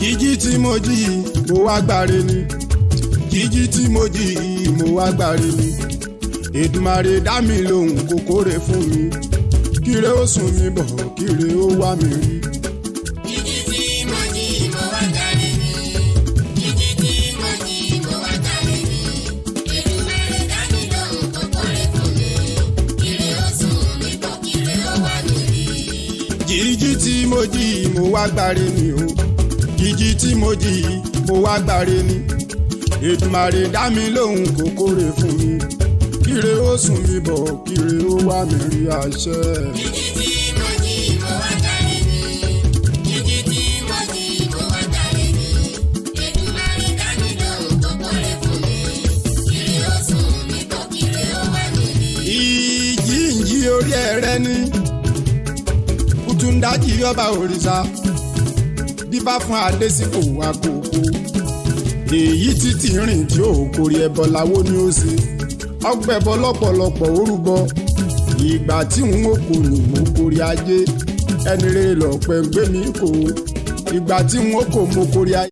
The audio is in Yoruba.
Jíjí tí mo jí, mo wá gbáre ni. Jíjí tí mo jí, mo wá gbáre ni. Èdùmàrè dá mi lóhùn kókóre fún mi, kíre ó sùn mí bọ̀, kíre ó wá mi rí. Jíjí tí mo jí, mo wá gbáre ni. Jíjí tí mo jí, mo wá gbáre ni. Èdùmàrè dá mi lóhùn kókóre fún mi. Kíre ó sùn mí bọ̀, kíre ó wá mi rí. Jíjí tí mo jí, mo wá gbáre ni o. Jíjí tí mo jí, mo wá gbáre ni. Èdùmàrè dá mi lóhùn kókóre fún mi, kíre ó sùn mí bọ̀, kíre ó wá mi rí, àṣẹ. Jíjí tí mo jí, mo wá gbáre ni. Jíjí tí mo jí, mo wá gbáre ni. Èdùmàrè dá mi lóhùn kókóre fún mi. Kíre ó sùn mí bọ̀, kíre ó wá mi rí. Ìjì ń jí orí ẹrẹ ní kùtùndájì, ọba òrìṣà dífá fún adésìkò àkókò èyí títí rìn tí ò kórè ẹbọ láwo ni ó ṣe ọgbẹbọ lọ́pọ̀lọpọ̀ orúbọ. Ìgbà tí n ó kò ní mo kórè ajé, ẹni rere lọpẹ gbé mi kò. Ìgbà tí n ó kò mo kórè ajé.